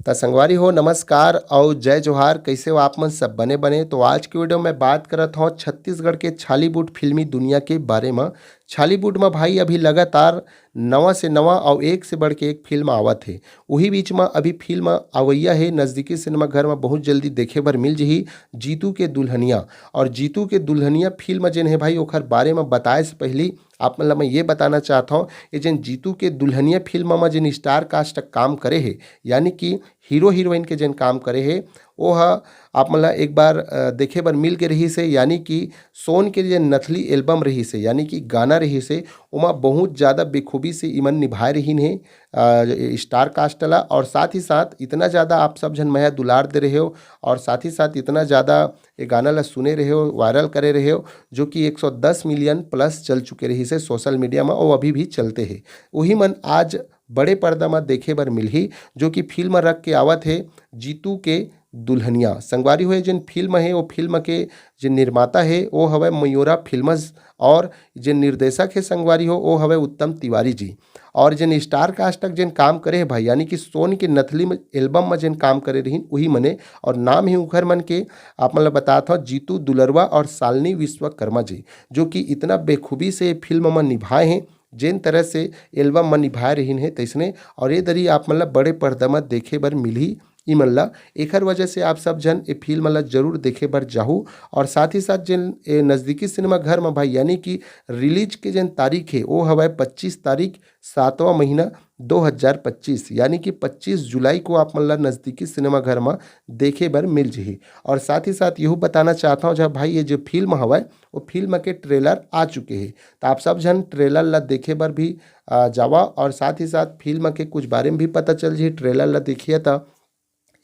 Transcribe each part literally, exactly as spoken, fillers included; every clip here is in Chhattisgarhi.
त संगवारी हो, नमस्कार अउ जय जोहार। कैसे हो आप मन? सब बने बने? तो आज के वीडियो में बात करत हौं छत्तीसगढ़ के छालीवुड फिल्मी दुनिया के बारे म। छालीवुड म भाई अभी लगातार नवा से नवा अउ एक से बढ़ के एक फिल्म आवत हे। उही बीच म अभी फिल्म अवैया हे नजदीकी सिनेमा घर म, बहुत जल्दी देखे बर मिल जही, जीतू के दुल्हनिया। और जीतू के दुल्हनिया फिल्म जेन हे भाई, ओखर बारे म बताए से पहिली आप मन ला मैं ये बताना चाहत हौं, ये जेन जीतू के दुल्हनिया फिल्म म जेन स्टार कास्ट काम करे हे, यानी कि हीरो हीरोइन के जेन काम करे हे, वो ह आप मन ला एक बार, अ, देखे बर मिल गे रहिस हे, यानी कि सोन के जेन नथली एल्बम रहिस हे, यानी कि गाना रहिस हे, ओमा बहुत ज़्यादा बेखूबी से इमन निभाए रहिन हे, अ, स्टार कास्ट ला। और साथ ही साथ इतना ज़्यादा आप सब झन मया दुलार दे रहे हो और साथ ही साथ इतना ज़्यादा ये गाना ला सुने रहे हो, वायरल करे रहे हो, जो कि एक सौ दस मिलियन प्लस चल चुके रहिस हे सोशल मीडिया म, वो अभी भी चलते हे। वही मन आज बड़े पर्दा म देखे बर मिलही, जो कि फिल्म रख के आवत हे जीतू के दुल्हनिया। संगवारी हो, ये जेन फिल्म हे, वो फिल्म के जे निर्माता हे, वो हवय मयूरा फिल्म्स, और जे निर्देशक हे संगवारी हो, वो हवय उत्तम तिवारी जी। और जेन स्टार कास्ट तक जेन काम करे हे भाई, यानी कि सोन के नथली म एल्बम म जेन काम करे रहिन, उही मने। और नाम ही उखर मन के आप मन ल बतात हौं, जीतू दुलरवा और शालिनी विश्वकर्मा जी, जो कि इतना बेखूबी से फिल्म म निभाए हैं, जेन तरह से एल्बम म निभाए रहिन हे तैसने। और ये दरी आप मन ल बड़े पर्दा म देखे बर मिलही इमन ल। एखर वजह से आप सब झन ए फिल्म ल जरूर देखे बर जाहू। और साथ ही साथ जेन ए नजदीकी सिनेमा घर म भाई, यानी कि रिलीज के जेन तारीख हे, वो हवय पच्चीस तारीख, सातवां महीना दो हज़ार पच्चीस, यानी कि पच्चीस जुलाई को आप मन ल नजदीकी सिनेमा घर म देखे बर मिल जही। और साथ ही साथ यहू बताना चाहत हौं, जहाँ भाई ये जो फिल्म हवय, वो फिल्म के ट्रेलर आ चुके हे, त आप सब झन ट्रेलर ल देखे बर भी, आ, जावा। और साथ ही साथ फिल्म के कुछ बारे में भी पता चल जही, ट्रेलर ल देखिए त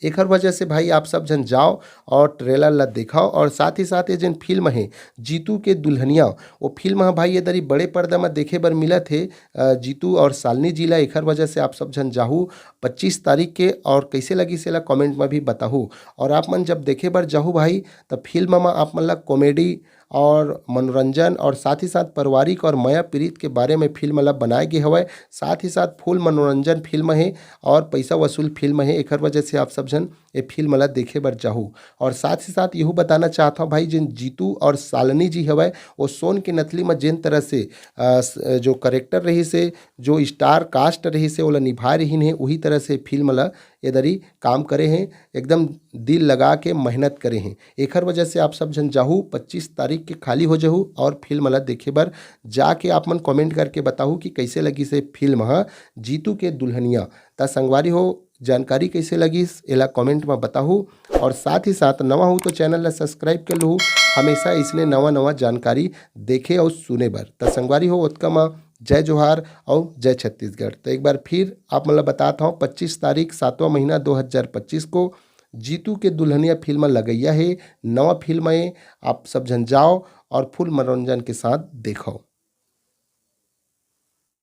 एखर वजह से भाई आप सब झन जाओ और ट्रेलर ला देखाओ। और साथ ही साथ ये जेन फिल्म हे जीतू के दुल्हनिया, वो फिल्म ह भाई ये दरी बड़े पर्दा म देखे बर मिलत हे, अ, जीतू और शालिनी जी ला। एखर वजह से आप सब झन जाहू पच्चीस तारीख के, और कैसे लगिस एला कमेंट म भी बताहू। और आप मन जब देखे बर जाहू भाई, त फिल्म म आप मन ला कॉमेडी और मनोरंजन और साथ ही साथ पारिवारिक और मया पीरित के बारे में फिल्म ला बनाए गे हवय। साथ ही साथ फुल मनोरंजन फिल्म हे और पैसा वसूल फिल्म हे, एखर वजह से आप सब झन ए फिल्म ला देखे बर जाहू। और साथ ही साथ यहू बताना चाहत हौं भाई, जेन जीतू और शालिनी जी हवय, वो सोन के नथली म जेन तरह से, अ, स-, जो करेक्टर रहिस हे, जो स्टार कास्ट रहिस हे, ओला निभाए रहिन हे, उही तरह से फिल्म ला ए दरी काम करे हे, एकदम दिल लगा के मेहनत करे हे। एखर वजह से आप सब झन जाहू, पच्चीस तारीख के खाली हो जाहू और फिल्म ला देखे बर जाके आप मन कमेंट करके बताहू कि कैसे लगिस हे फिल्म ह जीतू के दुल्हनिया। त संगवारी हो, जानकारी कैसे लगिस, एला कमेंट म बताहू। और साथ ही साथ नवा हो तो चैनल ला सब्सक्राइब कर लहू, हमेशा इसने नवा नवा जानकारी देखे और सुने बर। त संगवारी हो, ओतका म जय जोहार और जय छत्तीसगढ़। त एक बार फिर आप मन ला बतात हौं, पच्चीस तारीख, सातवां महीना दो हज़ार पच्चीस को जीतू के दुल्हनिया फिल्म लगैया हे, नवा फिल्म हे, आप सब झन जाओ और फुल मनोरंजन के साथ देखो।